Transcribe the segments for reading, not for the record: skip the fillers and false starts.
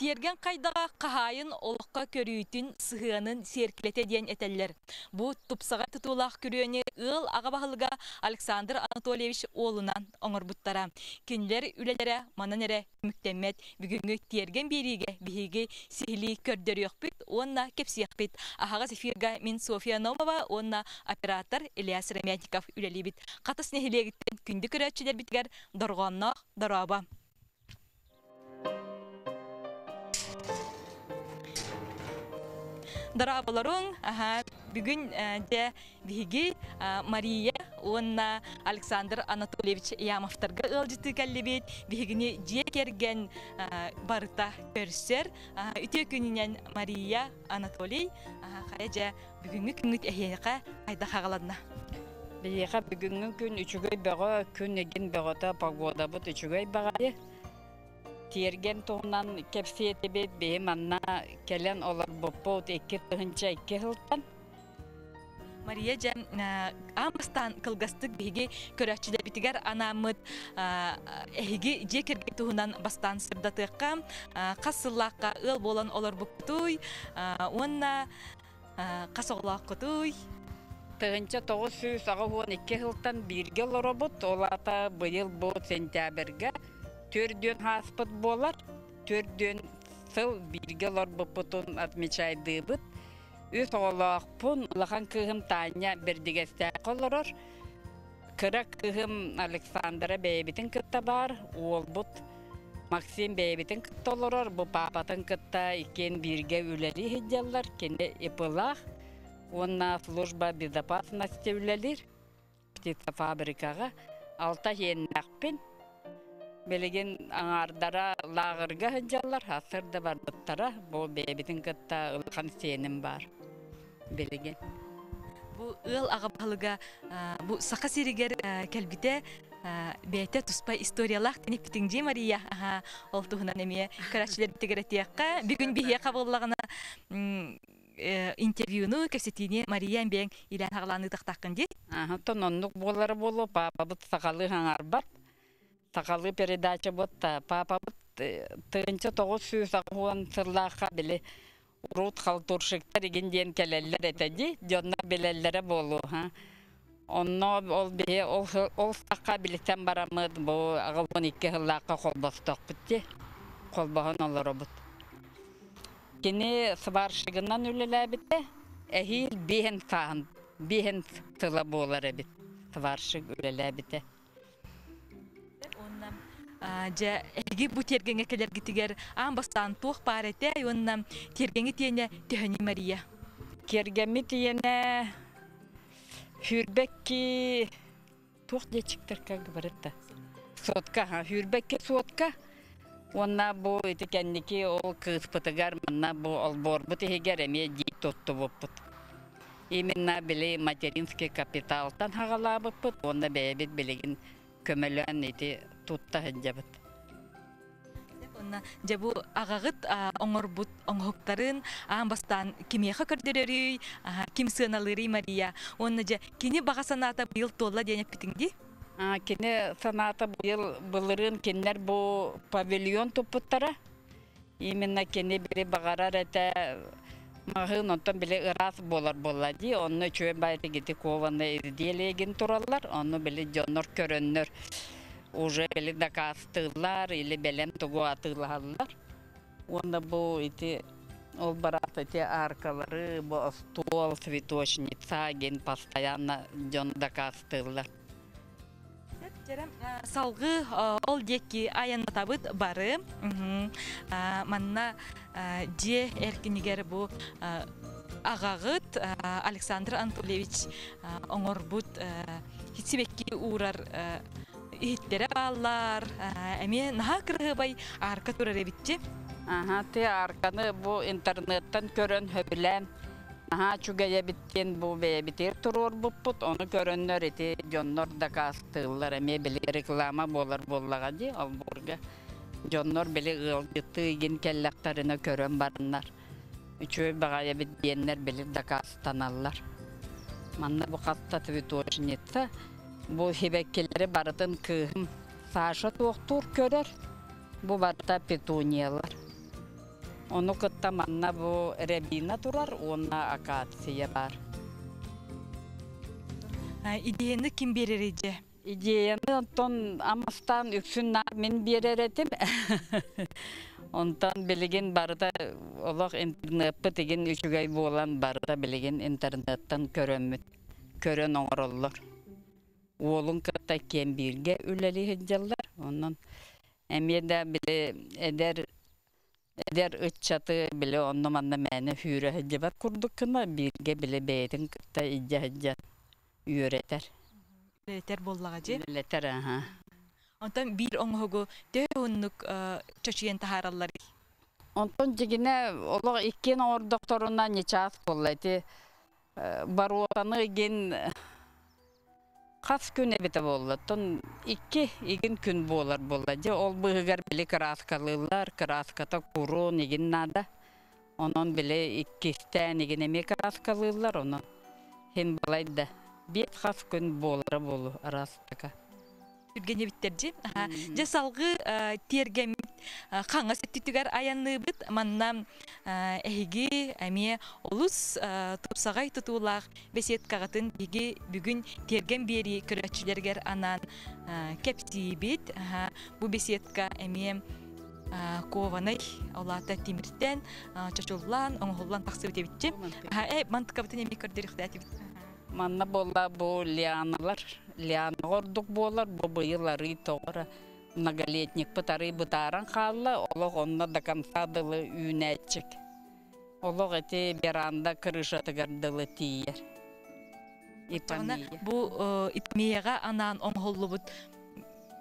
Тиэргэн хайдаҕа хаһаайын олоххо көрүүтүн, сыһыанын сиэркилэтэ диэн этэллэр. Бу тупсаҕай тутуулаах күрүөнү ыал аҕа баһылыга Александр Анатольевич уолунан оҥорбуттара. Кинилэр үлэлэрэ манан эрэ түмүктэммэт. Бүгүҥҥү тиэргэн биэриигэ биһиги сиһилии көрдөрүөхпүт уонна кэпсиэхпит. Аһаҕас эфирга мин Софья Номова уонна оператор Илья Сыромятников үлэлиибит. Хатас нэһилиэгиттэн күндү көрөөччүлэрбитигэр дорҕоонноох дорообо! Дорооболоруҥ, аһа, бүгүн дьэ биһиги Мария уонна Александр Анатольевич Ямовтарга ыалдьытыы кэллибит. Биһигини дьиэ кэргэн барыта көрсөр. Үтүө күнүнэн Мария, Анатолий, хайа дьэ бүгүҥҥү күҥҥүт эһиэхэ хайдах аҕаланна? Биһиэхэ бүгүҥҥү күн үчүгэй бөҕө, күн игин бөҕөтө, погодабыт үчүгэй баҕайы. Тиэргэн туһунан кэпсиэтибит, биһи манна кэлэн олорбуппут 2002 сылтан. Мария дьэ аан бастаан кылгастык биһиги көрөөччүлэрбитигэр анааммыт эһиги дьиэ кэргэн туһунан бастаан сырдатыахха хас сыллаахха ыал буолан олорбуккутуй уонна Хас оҕолооххутуй? 1982 сылтан бииргэ олоробут. Ол аата быйыл бу сентябрьга төрдүөн ааспыт буолар. Төрдүөн сыл бииргэ олорбуппутун отмечайдыыбыт. Үс оҕолоохпун. Улахан кыыһым Таня Бэрдигэстээххэ олорор. Кыра кыыһым Александра бэйэбитин кытта баар, уолбут Максим бэйэбитин кытта олорор, бу паапатын кытта иккиэн бииргэ үлэлии сылдьаллар, кини ИП-лаах уонна служба безопасности үлэлиир птицефабрикаҕа. Алта иэннээхпин. Билигин аҥаардара лааҕырга сылдьаллар, сарсыарда барбыттара. Бу бэйэбитин кытта улахан сиэним баар билигин. Бу ыал аҕа баһылыга бу Саха сиригэр кэлбитэ бэйэтэ туспа историялаах тэниппитиҥ дии Мария. Ол туһунан эмиэ көрөөччүлэрбитигэр этиэххэ. Бүгүн биһиэхэ буоллаҕына интервьюну, кэпсэтиини Мария бэйэҥ илээн хаҕалаан ыытахтааххын дии. Оттон оннук буолара буолуо, паапабыт сахалыы хаҥарбат. Сахалыы передача буотта. Паапабыт 1980 сыллаахха били урут халтурщиктар игин диэн кэлэллэр этэ дии, дьоннор билэллэрэ буолуо ха. Онно ол биһи ол ол сахха билсэн бараммыт бу 82 сыллаахха холбостохпут дии. Холбоһон олоробут. Кини сварщигынан үлэлээбитэ. Эһиил биэһин сааһын биэһин сыла буолар эбит сварщик үлэлээбитэ. Уонна дьэ эһиги бу тиэргэҥҥэ кэлэргитигэр аан бастаан туох баар этэ уонна тиэргэҥҥи тиэнэ төһөнүй Мария? Тиэргэммит иэнэ сүүрбэкки туох диэччиктэргэ говорит да сотка сүүрбэкки сотка уонна бу ити кэнники ол кыыспытыгар манна бу олбуорбут иһигэр эмиэ дии туттубуппут. Именно били материнский капиталтан хаҕалаабыппыт уонна бэйэбит билигин көмөлөөн ити тутта сылдьабыт. Уонна дьэ бу аҕаҕыт оҥорбут оҥоһуктарын аан бастаан кимиэхэ көрдөрөрүй, ким сыаналыырый Мария? Уонна дьэ кини баҕа санаата быйыл туолла диэн эппитиҥ дии? Кини санаата быйыл былырыын кинилэр бу павильон туппуттара. Именно кини били баҕарар этэ маҕаһыын онтон били ыраас буолар буолла дии. Онно үчүгэй баайытык ити кованые изделиегин тураллар. Онно били дьоннор көрөннөр уже били дакаастыыллар или бэлэм тугу атыылаһаллар. Уонна бу ити ол бараат ити аркалары, бу остуол, цветочница диэн постоянно дьон дакаастыыллар. Салгыы ол диэки айаннатабыт бары. Манна дьиэ эркинигэр бу аҕаҕыт Александр Анатольевич оҥорбут сибэкки уурар иһиттэрэ бааллар. Эмиэ наһаа кыраһыабай арка турар эбитчи. Аха, ты арканы бу интернеттэн көрөн сөбүлээн наһаа үчүгэй эбит диэн бу бэйэбитигэр туруорбуппут. Ону көрөннөр ити дьоннор дакаастыыллар эмиэ били реклама буолар буоллаҕа дии олбуорга. Дьоннор били ыалдьыттыы игин кэллэхтэринэ көрөн бараннар үчүгэй баҕайы эбит диэннэр били дакаастаналлар. Манна бу хатта цветочница бу сибэккилэри барытын кыыһым Саша туохтуур көрөр. Бу барыта петуниялар. Ону кытта манна бу рябина турар уонна акация баар. Идеяны ким берер эдже? Идеяны онтон амастаан үксүн наар мин биэрэр этим. Онтон билигин барыта олох интернеппит игин үчүгэй буолан барыта билигин интернеттан көрөммүт, көрөн оҥороллор. Уолун кытта киэн бииргэ үлэлии сылдьаллар. Онон эмиэ да били эдэр эдэр ыччаты били онно-манна мээнэ сүүрэ сылдьыбат курдук гына бииргэ били бэйэтин кытта илдьэ сылдьан үөрэтэр. Үлэлэтэр буоллаҕа дии. Үлэлэтэр, аха. Онтон биир оҥоһугу төһө уһуннук чочуйан таһааралларый? Онтон дьигинэ олох иккиэн оҥордохторуна ньычаас буолла ити боруотаны игин хас күн эбитэ буолла оттон икки игин күн буолар буолла дьэ ол быыһыгар били кырааскалыыллар кырааската куруун игин наада онон били иккистээн игин эмиэ кырааскалыыллар онон хин балай да биэс хас күн буолара буолуо араас така Түргэнэбиттэр дьи. Дьэ салгыы тиэргэммит хаҥас өттүтүгэр айанныыбыт. Манна эһиги эмиэ олус тупсаҕай тутуулаах беседкаҕытын биһиги бүгүн тиэргэн биэрии көрөөччүлэригэр анаан кэпсиибит. Бу беседка эмиэ кованай, олаата тимиртэн чочуллаан, оҥоһуллан тахсыбыт эбитчи. Мантыкабытын эмиэ көрдөрүөхтээтибит. Манна буолла бу лианалар, лианаҕа ордук буолар, бу быйыл арыы тоҕо многолетникпыт арыы бытааран хаалла, олох онно до конца дылы үүнээччик. Олох ити веранда крышатыгар дылы тиийэр. Ипомея. Бу ипомеяҕа анаан оҥоһуллубут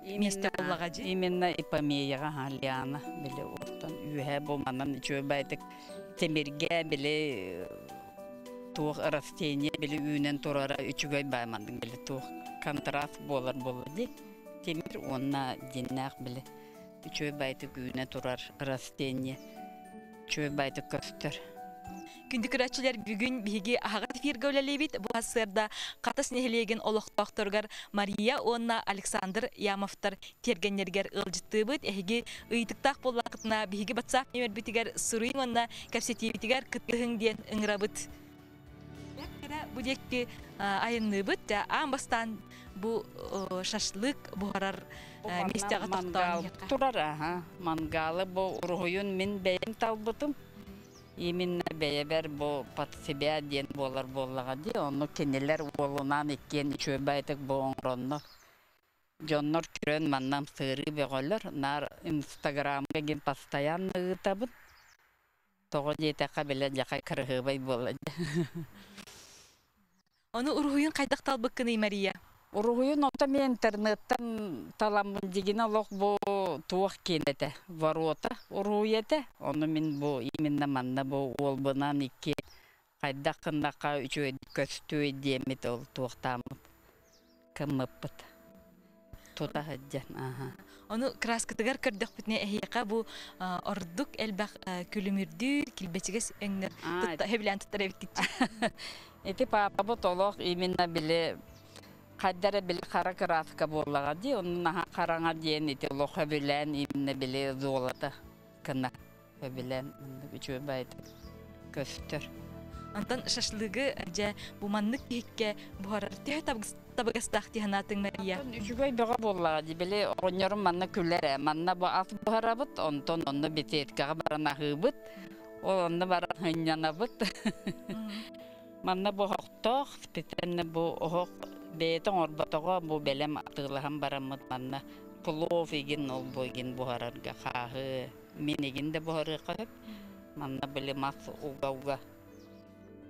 миэстэ буоллаҕа дии. Именно ипомеяҕа лиана били оттон үөһэ бу манан үчүгэй байтык тимиргэ били туох растение били үүнэн турара үчүгэй бааймандык били туох контраст буолар буолла дии тимир уонна дьиннээх били үчүгэй байтык үүнэ турар растение үчүгэй байтык көстөр. Күндү көрөөччүлэр, бүгүн биһиги аһаҕас эфиргэ үлэлиибит. Бу сарсыарда Хатас нэһилиэгин олохтоохторугар Мария уонна Александр Ямовтар тиэргэннэригэр ыалдьыттыыбыт. Эһиги ыйытыктаах буоллаххытына, биһиги WhatsApp нүөмэрбитигэр суруйуҥ уонна кэпсэтиибитигэр кыттыһыҥ диэн ыҥырабыт. Бу диэки айанныыбыт. Аан бастаан бу шашлык буһарар миэстэҕэ тохтоон турар аха мангалы бу уруһуйун мин бэйэм талбытым именно бэйэбэр бу под себя диэн буолар буоллаҕа дии онну кинилэр уолунаан иккиэн үчүгэйдик бу оҥороннор дьоннор көрөн манна сыырыы бөҕөлөр наар инстаграмҥа гин постоянно ыытабын тоҕо диэтэххэ билэ дьахай кырыһыабай буолла. Ону уруһуйун хайдах талбыккыный, Мария? Уруһуйун ото мен интернеттан таламмын дигин олох бу туох киэн этэ, ворота уруһуй этэ. Ону мин бу именно манна бу уолбунан икки хайдах гыннахха үчүгэйдик көстүөй диэммит ол туохтааммыт кыммыппыт. Тута сылдьан, аха. Ону краскатыгар көрдөхпүтүнэ эһиэхэ бу ордук элбэх күлүмүрдүүр, килбэчигэс өҥнөр сөбүлээн туттар эбиккит. Ити паапабыт олох именно били хайдара били хара краска буоллаҕа дии, онно наһаа хараҥа диэн ити олох сөбүлээн именно били золото кына сөбүлээн үчүгэй баайдык көстөр. Онтон шашлыгы дьэ бу маннык иһиккэ буһарар төһө табыгастаах дии санаатыҥ, Мария? Үчүгэй бөҕө буоллаҕа дии, били оҕонньорум манна күлэр ээ, манна бу ас буһарабыт, онтон онно беседкаҕа баран аһыыбыт, ол онно баран сынньанабыт. Манна бу оһохтоох, специально бу оһох бэйэтэ оҥорботоҕо, бу бэлэм атыылаһан бараммыт манна плов игин ол бу игин буһарарга хааһы, мин игин да буһарыахха сөп. Манна били мас уга-уга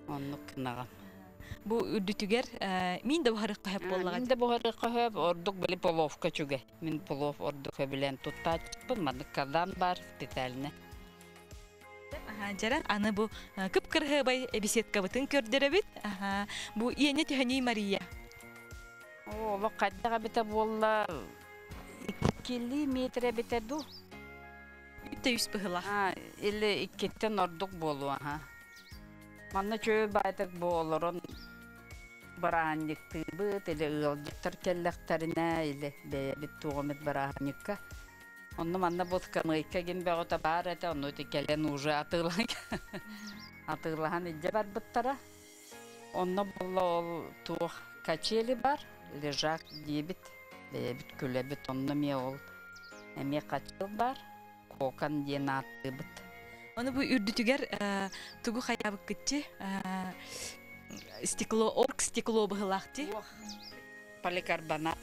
оннук гынаҕын. Бу үрдүтүгэр мин да буһарыахха сөп буоллаҕа. Мин да буһарыахха сөп, ордук били пловка үчүгэй. Мин плов ордук сөбүлээн туттааччыппын, маннык казан баар специально. Дьара, аны бу кып-кырыһыабай беседкабытын көрдөрөбүт. Бу иэнэ түһэний, Мария? Олох хайдах эбитэ буолла, иккилии метр эбитэ дуу? Үттэ үс быһылах. Или иккиттэн ордук буолуо, аха. Манна чөй байтык бу олорон бырааһынньыктыыбыт, или ыалдьыттар кэллэхтэринэ, или бэйэбит туоҕумут бырааһынньыкка. Онно манна бу скамейка гин бөҕөтө баар этэ, онно ити кэлэн уже атыылаһан атыылаһан илдьэ барбыттара. Онно буолла ол туох качели бар, лежак диэбит, бэйэбит күлэбит, онно эмиэ ол эмиэ хачыл бар, кокон диэн ааттыыбыт. Ону бу үрдүтүгэр тугу хайаабыккытчы стекло, орг стекло быһылаах дии. Поликарбонат.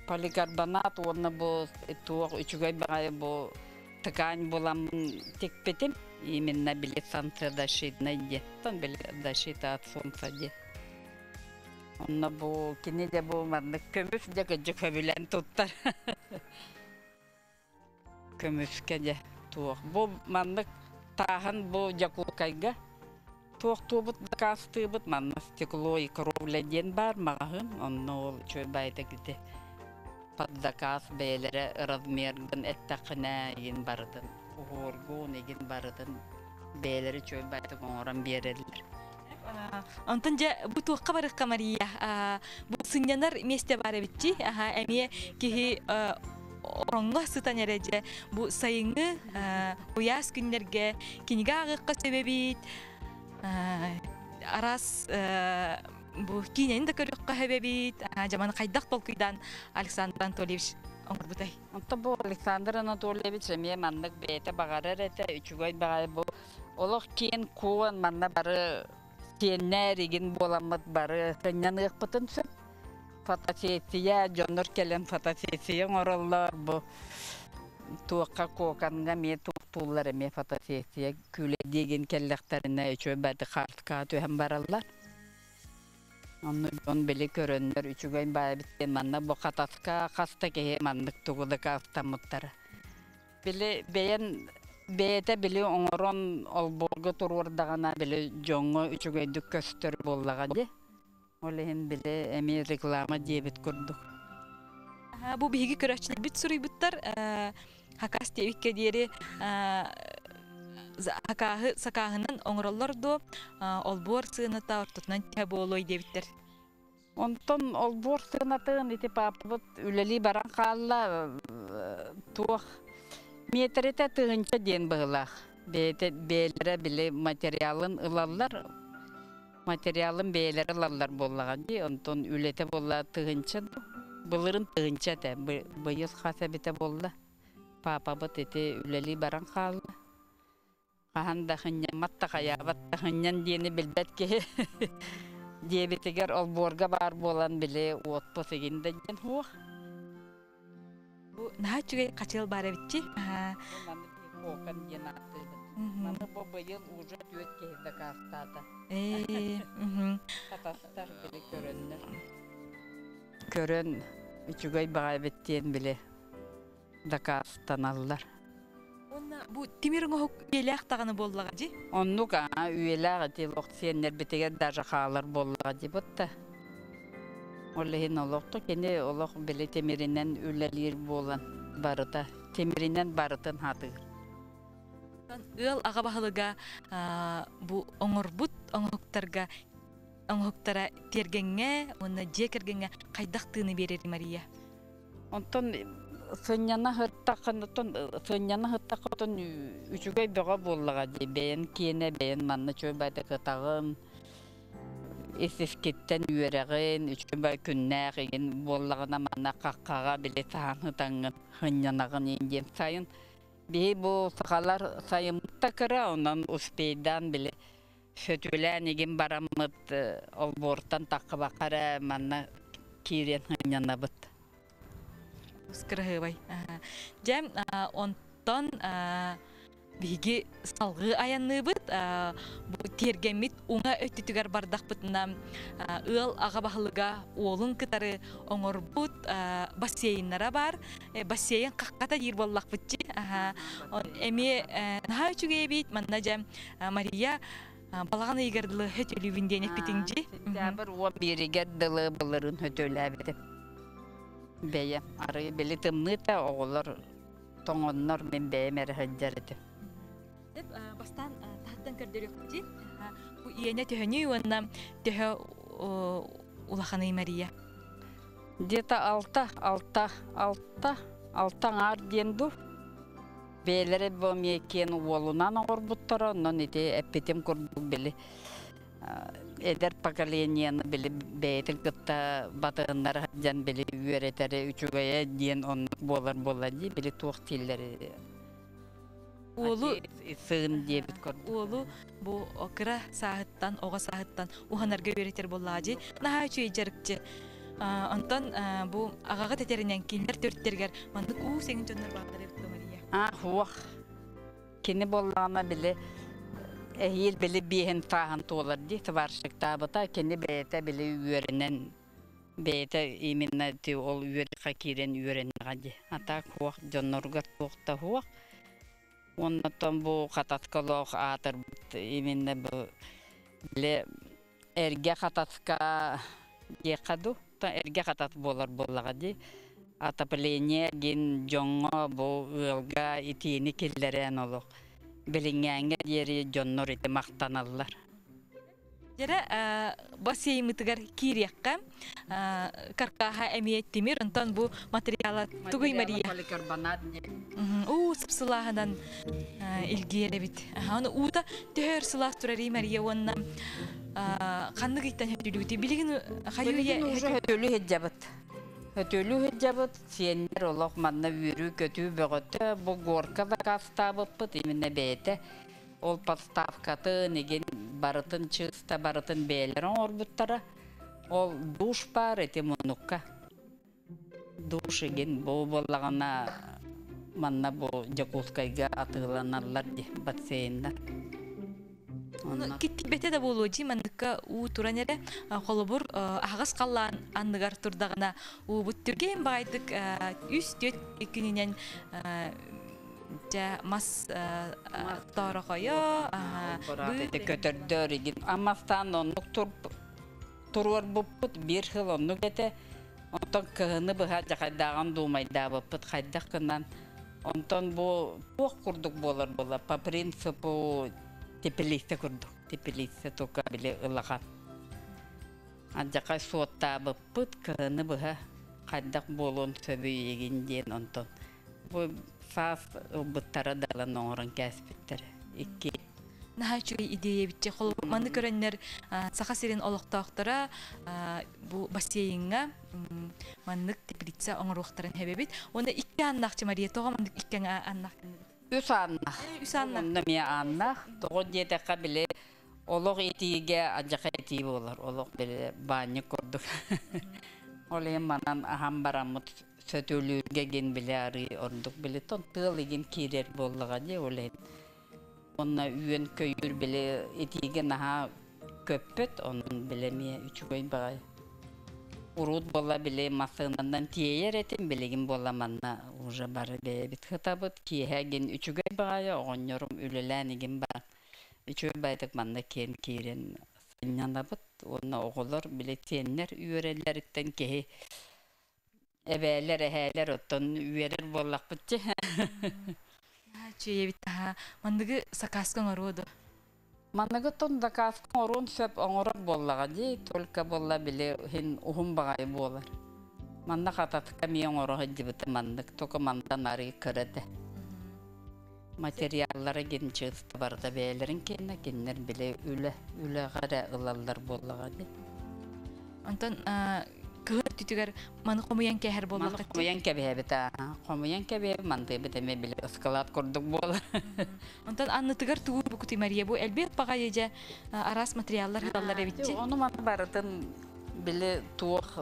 Поликарбонат уонна бу туох үчүгэй баҕайы бу ткань буламмын тикпитим. Именно били солнцезащитный диэттэн били защита от солнца диэн. Онно бу кини де бу маннык көмүс дьэ кыдьык сөбүлээн туттар. Көмүскэ дьэ туох. Бу маннык тааһын бу Дьокуускайга туохтуубут дакаастыыбыт манна стекло и кровля диэн баар маҕаһыын онно ол үчүгэй баайда ити под заказ бэйэлэрэ размергын эттэххинэ игин барытын уһуургуун игин барытын бэйэлэрэ үчүгэй баайдык оҥорон биэрэллэр. Онтон дьэ бу туохха барыахха Мария? Бу сынньанар миэстэ баар эбитчи. Аха эмиэ киһи ороҥҥо сытан эрэ дьэ бу сайыҥҥы куйаас күннэргэ кинигэ ааҕыахха сөп эбит. Араас бу киинэни да көрүөххэ сөп эбит. Дьэ маны хайдах толкуйдаан Александр Анатольевич оҥорбутай? Онтон бу Александр Анатольевич эмиэ маннык бэйэтэ баҕарар этэ, үчүгэй баҕайы бу Олох киэн-куон манна бары сиэннээр игин буоламмыт бары сынньаныахпытын сөп. Фотосессия, дьоннор кэлэн фотосессия оҥороллор. Бу туохха куоканга эмиэ туохтууллар эмиэ фотосессия күүлэйдиигин кэллэхтэринэ үчүгэй бады хаартыскаҕа түһэн бараллар. Онно дьон били көрөннөр үчүгэй баайбыт диэн манна бу хатаска хас да киһи маннык тугу дакаастаммыттара. Били бэйэн бэйэтэ били оҥорон олбуорга туруордаҕына били дьоҥҥо үчүгэйдик көстөр буоллаҕа дии. Ол иһин били эмиэ реклама диэбит курдук. Бу биһиги көрөөччүлэрбит суруйбуттар хакас диэбиккэ диэри хакааһы сакааһынан оҥороллор дуо олбуор сыаната ортотунан төһө буолуой диэбиттэр. Онтон олбуор сыанатын ити паапабыт үлэлии баран хаалла туох миэтэрэтэ тыһыынча диэн быһыылаах. Бэйэтэ бэйэлэрэ били материалын ылаллар, материалын бэйэлэрэ ылаллар буоллаҕа дии. Онтон үлэтэ буолла тыһыынча дуу? Былырын тыһыынча этэ. Быйыл хас эбитэ буолла. Паапабыт ити үлэлии баран хаалла. Хаһан да хынньаммат да хайаабат да хынньан диэни билбэт киһи диэбитигэр олбуорга баар буолан били уотпут игин да диэн суох. Бу наһаа үчүгэй хачыал баар эбитчи. Маны кокон диэн ааттыыбыт. Маны бу быйыл уже түөрт киһи дакаастаата. Хатастар били көрөннөр. Көрөн үчүгэй баҕа эбит диэн били дакаастаналлар. Уонна бу тимир оҥоһук үйэлээх даҕаны буоллаҕа дии. Оннук аа үйэлээх ити олох сиэннэрбитигэр даже хаалар буоллаҕа дии бутта. Ол иһин олохто кини олох били тимиринэн үлэлиир буолан барыта тимиринэн барытын хатыыр. Ыал аҕа баһылыга бу оҥорбут оҥоһуктарга оҥоһуктара тиэргэҥҥэ уонна дьиэ кэргэҥҥэ хайдах тыыны биэрэр Мария? Онтон сынньана сыттаххын, сынньана сыттаххытын үчүгэй бөҕө буоллаҕа дии. Бэйэн киэнэ, бэйэн манна үчүгэй баайда кытаҕын, ис-искиттэн үөрэҕин, үчүгэй күннээх игин буоллаҕына манна хаххаҕа били саһан сытаҥҥын сынньанаҕын диэн сайын биһи бу сахалар сайыммыт да кыра, онон успейдаан били сөтүөлээн игин бараммыт олбуортан таххыбакка эрэ манна киирэн сынньанабыт. Кыраһыабай. Дьэ, онтон биһиги салгыы айанныыбыт. Бу тиэргэммит уҥа өттүтүгэр бардахпытына ыал аҕа баһылыга уолун кытары оҥорбут бассейннара баар. Бассейн хаххата диир буоллахпыт дии. Эмиэ наһаа үчүгэй эбит. Манна дьэ Мария балаҕан ыйыгар дылы хөтөлүүбүн диэн эппитиҥ дии. Сентябрь уон бииригэр дылы былырыын хөтөлөөбүтүм. Бэйэм арыы били тымныыта оҕолор тоҥоннор мин бэйэм эрэ сылдьар этим. Бастаан таһыттан көрдөрүөхпүт дии. Бу иэнэ төһөнүй уонна төһө улаханый Мария? Где-то алта, алта, алта, Алтан аар диэн ду бэйэлэрэ бу эмиэ киэн уолунан оҥорбуттара, онон ити эппитим курдук били эдэр поколениены били бэйэтин кытта батыһыннара сылдьан били үөрэтэрэ үчүгэйэ диэн оннук буолар буолла дии били туох дииллэр Уолу сыын диэбит курдук. Уолу бу кыра сааһыттан, оҕо сааһыттан уһанарга үөрэтэр буоллаҕа дии. Наһаа үчүгэй дьарыкчы. Онтон бу аҕаҕыт этэринэн кинилэр төрүттэригэр маннык уу сэҥин дьоннор бааллар эбит Мария. А хуох. Кини буоллаҕына били эһиил били биэһин сааһын туолар дии сварщиктаабыта кини бэйэтэ били үөрэнэн бэйэтэ именно ол үөрэххэ киирэн үөрэннэҕэ дии. А так хуох дьонноругар туох да хуох. Оннотон бу хатаскалоох аатырбыт именно бу били эргэ хатаска диэххэ дуу эргэ хатас буолар буоллаҕа дии отопление гин дьоҥҥо бу ыалга итиини киллэрэн олох билиҥҥээҥҥэ диэри дьоннор ити махтаналлар. Дьэрэ бассеймытыгар киириэххэ каркаһа эмиэ тимир, онтон бу материала тугуй Мария? Поликарбонат диэн. Уу сып-сылааһынан илгиэр эбит. Аны уута төһө өр сылаас турарый Мария уонна ханнык ыйтан хөтүлүүтүй? Билигин хайыы уже хөтүлүү сылдьабыт. Хөтүлүү сылдьабыт, сиэннэр олох манна үөрүү-көтүү бөҕөтө. Бу горка заказтаабыппыт именно бэйэтэ. Ол подставкатын, игин барытын чыыста барытын бэйэлэрэ оҥорбуттара. Ол душ баар ити муннукка. Душ игин бу буоллаҕына манна бу Дьокуускайга атыыланаллар дии бассейннар. Киттибэтэ да буолуо дии манныкка уу туран эрэ холобур аһаҕас халлаан анныгар турдаҕына уубут түргэн баайдык үс-түөрт күнүнэн дьэ мас тоорохойо көтөрдөр игин аммастаан оннук туруорбуппут биир сыл оннук этэ. Онтон кыһыны быһа дьахайдааҕын дуумайдаабыппыт хайдах гынан. Онтон бу туох курдук буолар буолла по принципу теплица курдук. Теплица только били ылахан. Алдьархай суоттаабыппыт кыһыны быһа хайдах буолуон сөбүй игин диэн онтон бу саас ылбыттара далан оҥорон кээспиттэрэ икки Наһаа үчүгэй идея эбит. Холобур, маны көрөннөр Саха сирин олохтоохторо бу бассейҥҥа маннык теплица оҥоруохтарын хэбэбит. Уонна икки ааннаах Мария тоҕо маннык икки ааннаах Үс ааннаах. Үс ааннаах. Онно эмиэ ааннаах. Тоҕо диэтэххэ били олох итиигэ адьаха итии буолар. Олох били баанньык курдук. Ол иһин манан аһан бараммыт сөтүөлүүргэ гин били арыы ордук били тон тыал игин киирэр буоллаҕа дии ол иһин Уонна үөн-көйүүр били итиигэ наһаа көппөт, онон били эмиэ үчүгэй баҕайы. Урут буолла били массыынанан тиэйэр этим, билигин буолла манна уже бары бэйэбит сытабыт. Киэһэ игин үчүгэй баҕайы, оҕонньорум үлэлээн игин баран үчүгэй баҕайытык манна киэн киирэн сынньанабыт. Уонна оҕолор били сиэннэр үөрэллэриттэн киһи эбээлэр, эһээлэр оттон үөрэр буоллахпыт дии. Үчүгэйбит таһаа. Манныгы сакааска оҥоруо дуо? Манныгы тон заказка оҥоруон сөп оҥорор буоллаҕа дии, только буолла били иһин уһун баҕайы буолар. Манна хататка эмиэ оҥоро сылдьыбыта маннык, только мантан арыы кыра этэ. Материаллара гин чыыста барыта бэйэлэрин киэнэ, кинилэр били үлэ, үлэҕэ эрэ ылаллар буоллаҕа дии. Онтон кыһын өттүтүгэр маны хомуйан кээһэр буоллаххыт. Маны хомуйан кэбиһэбит аа. Хомуйан кэбиһэбит, мантыйбыт эмиэ били ыскалаат курдук буолар. Онтон аннытыгар тугу букутуй Мария бу элбэх баҕайы дьэ араас материаллар сыталлар эбитчи. Ону маны барытын били туох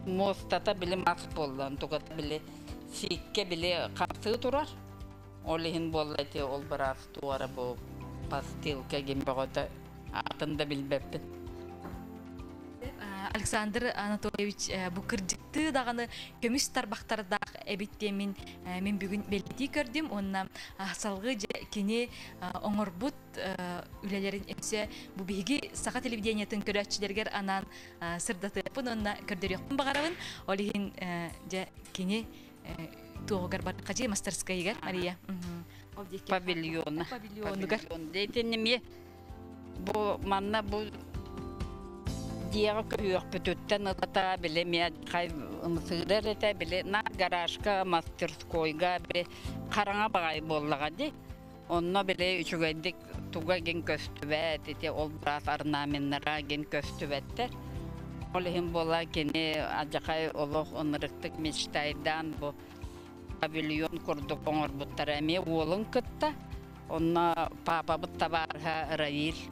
муостата били мас буолла, онтугата били сииккэ били хамсыы турар. Ол иһин буолла ити ол быраас туора бу пастилка гин бөҕөтө аатын да билбэппин. Александр Анатольевич бу кырдьыктыы даҕаны көмүс тарбахтардаах эбит диэн мин бүгүн бэлиэтии көрдүм уонна салгыы дьэ кини оҥорбут үлэлэрин өссө бу биһиги саха телевидениетын көрөөччүлэригэр анаан сырдатыахпын уонна көрдөрүөхпүн баҕарабын. Ол иһин дьэ кини туоҕугар бар хадьыы мастерскайыгар Мария павильона павильонугар Итинни бу манна бу дьиэҕэ көһүөхпүтүттэн ылата били эмиэ хай ымсыырар этэ, били на гаражка, мастерскойга били хараҥа баҕайы буоллаҕа дии. Онно били үчүгэйдик туга гин көстүбэт, ити ол быраас орнаменнара гин көстүбэттэр. Ол иһин буола кини адьахай олох ынырыктык мечтайдаан бу павильон курдук оҥорбуттара эмиэ уолун кытта. Онно паапабыт табаарыһа Раиль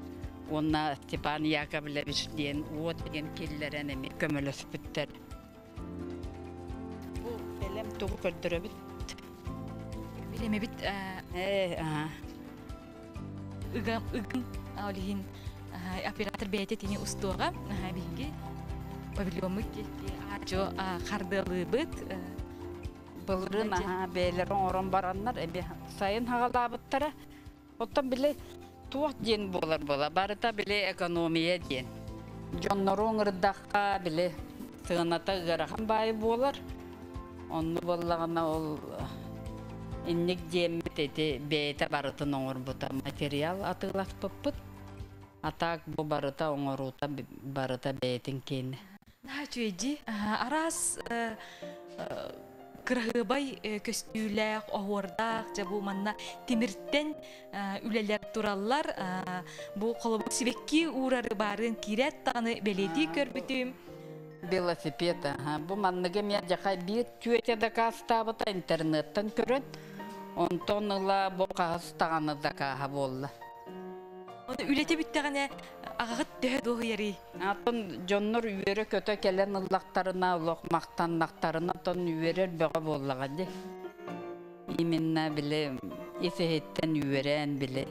уонна Степан Яковлевич диэн уот диэн киллэрэн эмиэ көмөлөспүттэр. Бу бэлэм тугу көрдөрөбүт? Билэмэбит ыгым ыгым ол иһин оператор бэйэтэ тини устуоҕа биһиги павильоммут аачо хардыалыыбыт. Былырыын аһаа бэйэлэрэ оҥорон бараннар эби сайын хаҕалаабыттара. Оттон били туох диэн буолар буола барыта били экономия диэн. Дьоннору ыҥырдахха били сыаната ыарахан баайы буолар. Онну буоллаҕына ол инник диэммит ити бэйэтэ барытын оҥорбута материал атыыласпыппыт. А так бу барыта оҥоруута барыта бэйэтин киэнэ. Наһаа үчүгэй дии. Араас кыраһыабай көстүүлээх, оһуордаах, дьэ бу манна тимиртэн үлэлэр тураллар. Бу холобур сибэкки уурары баарын киирээт даҕаны бэлиэтии көрбүтүм. Велосипед, аха. Бу манныгы эмиэ дьаха биир түөтэ дакаастаабыта интернеттэн көрөн, онтон ыла бу хаһыс даҕаны дакааһа буолла. Ону үлэтэ бүттэҕинэ аҕаҕыт төһө дуоһуйарый? Атын дьоннор үөрэ-көтө кэлэн ыллахтарына, олох махтаннахтарына, оттон үөрэр бөҕө буоллаҕа дии. Именно били ис-иһиттэн үөрэн, били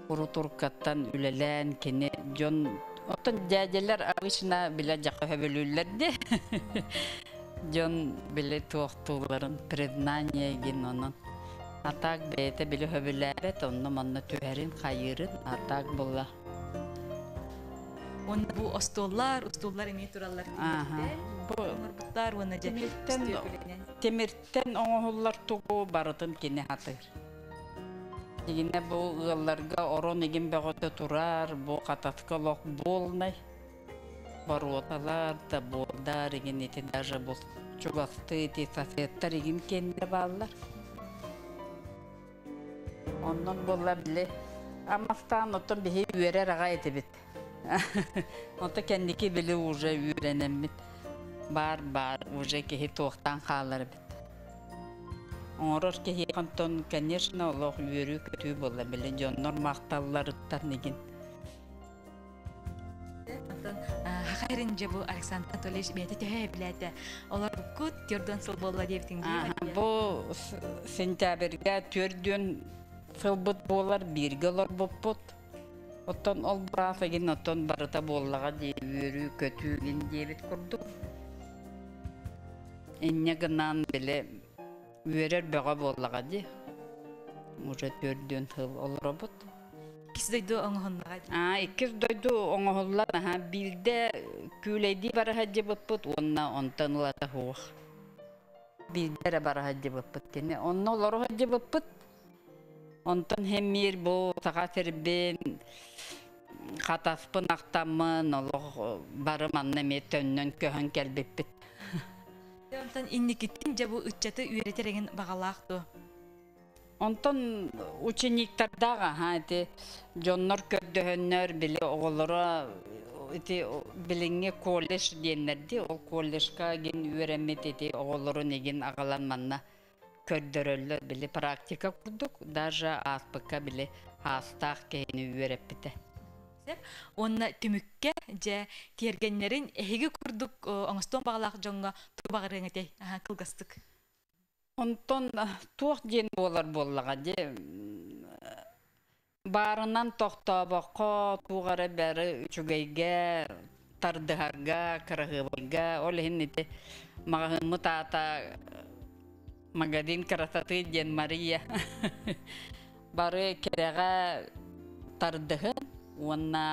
урутуркаттан үлэлээн кини дьон оттон дьээдьэлэр обычно билэ дьаха хөбүлүүллэр дии. Дьон били туохтуулларын признание гин онон. А так бэйэтэ били хөбүлээбэт, онно-манна түһэрин, хайыырын, а так буолла. Уонна бу остуоллар, устууллар эмиэ тураллар тимиртэн. Бу оҥорбуттар уонна дьэ тимиртэн тимиртэн оҥоһуллар тугу барытын кини хатыыр. Дигинэ бу ыалларга орон игин бөҕөтө турар, бу хатаска олох буолнай. Боруоталар да буордар игин ити даже бу чугастыы ити соседтар игин кэннэ бааллар. Оннун буолла били аммастаан оттон биһи үөрэр аҕай этибит. Онто кэнники били уже үөрэнэммит баар баар уже киһи туохтаан хаалар эбит. Оҥорор киһи онтон конечно олох үөрүү-көтүү буолла били дьоннор махталларыттан игин. Онтон Хахайрын дьэ бу Александр Анатольевич бэйэтэ төһө эбилээтэ? Олорбуккут төрдүөн сыл буолла диэбитиҥ дии. Бу сентябрьга төрдүөн сылбыт буолар бииргэ олорбуппут. Оттон ол быраас эгин оттон барыта буоллаҕа дии үөрүү-көтүү гин диэбит курдук. Инньэ гынан били үөрэр бөҕө буоллаҕа дии. Уже төрдүөн сыл олоробут. Иккис дойду оҥоһуннаҕа дии. Аа, иккис дойду оҥоһуллан аһа биирдэ күүлэйдии бара сылдьыбыппыт уонна онтон ылата суох. Биирдэ эрэ бара сылдьыбыппыт кини. Онно олоро сылдьыбыппыт. Онтон хэммиир бу саха сирбин хатаспын ахтаммын олох бары манна эмиэ төннөн көһөн кэлбиппит. Онтон инникитин дьэ бу ыччаты үөрэтэр эҥин баҕалаах дуо? Онтон учениктардаах аһа ити дьоннор көрдөһөннөр били оҕолоро ити билиҥҥи колледж диэннэр дии ол колледжка гин үөрэммит ити оҕолорун игин аҕалан манна көрдөрөллөр били практика курдук даже ааспыкка били аастаах киһини үөрэппитэ. Уонна түмүккэ дьэ тиэргэннэрин эһиги курдук оҥостуон баҕалаах дьоҥҥо тугу баҕарыаҥ этэй? Кылгастык. Онтон туох диэн буолар буоллаҕа дии баарынан тохтообокко туох эрэ бары үчүгэйгэ тардыһарга, кыраһыабайга ол иһин ити маҕаһыыммыт аата «Магазин красоты» диэн Мария бары кэрэҕэ тардыһын уонна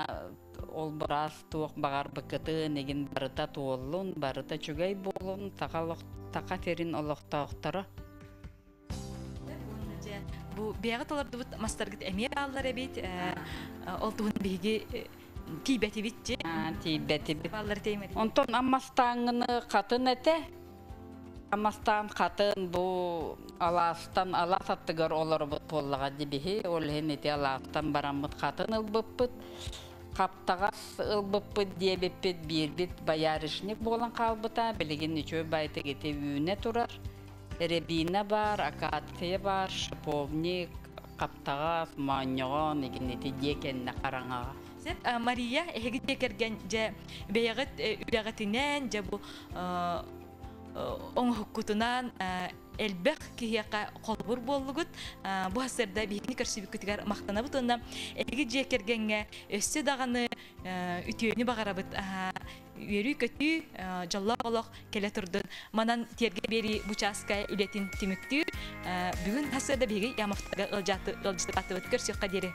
ол быраас туох баҕарбыккытын игин барыта туоллун, барыта үчүгэй буоллун, саха, саха сирин олохтоохторо. Бу бэйэҕит олордубут мастаргыт эмиэ бааллар эбит. Ол туһун биһиги Тиийбэтибит чи. Тиийбэтибит. Баллар тииймэти. Онтон аммастааҥҥыны хатын этэ. Аммастаан хатын бу алаастан алаас аттыгар олоробут буоллаҕа дибиһи. Ол иһин ити алаастан бараммыт хатын ылбыппыт. Хаптаҕас ылбыппыт диэбиппит биирбит боярышник буолан хаалбыта. Билигин үчүгэй байтык ити үүнэ турар. Рябина бар, акация бар, шиповник, хаптаҕас, моонньоҕон, игин ити дьиэ кэннэ хараҥаҕа. Сеп, Мария, эһиги дьиэ кэргэн дьэ бэйэҕит үлэҕитинэн, дьэ бу оҥоһуккутунан элбэх киһиэхэ холобур буоллугут. Бу сарсыарда биһигини көрсүбүккүтүгэр махтанабыт уонна эһиги дьиэ кэргэҥҥэ өссө даҕаны үтүөнү баҕарабыт. Үөрүү-көтүү, дьоллоох олох кэлэ турдун. Манан тиэргэ биэрии бу чааска үлэтин түмүктүүр. Бүгүн сарсыарда биһиги Ямовтарга ыалдьыттаатыбыт. Көрсүөххэ диэри.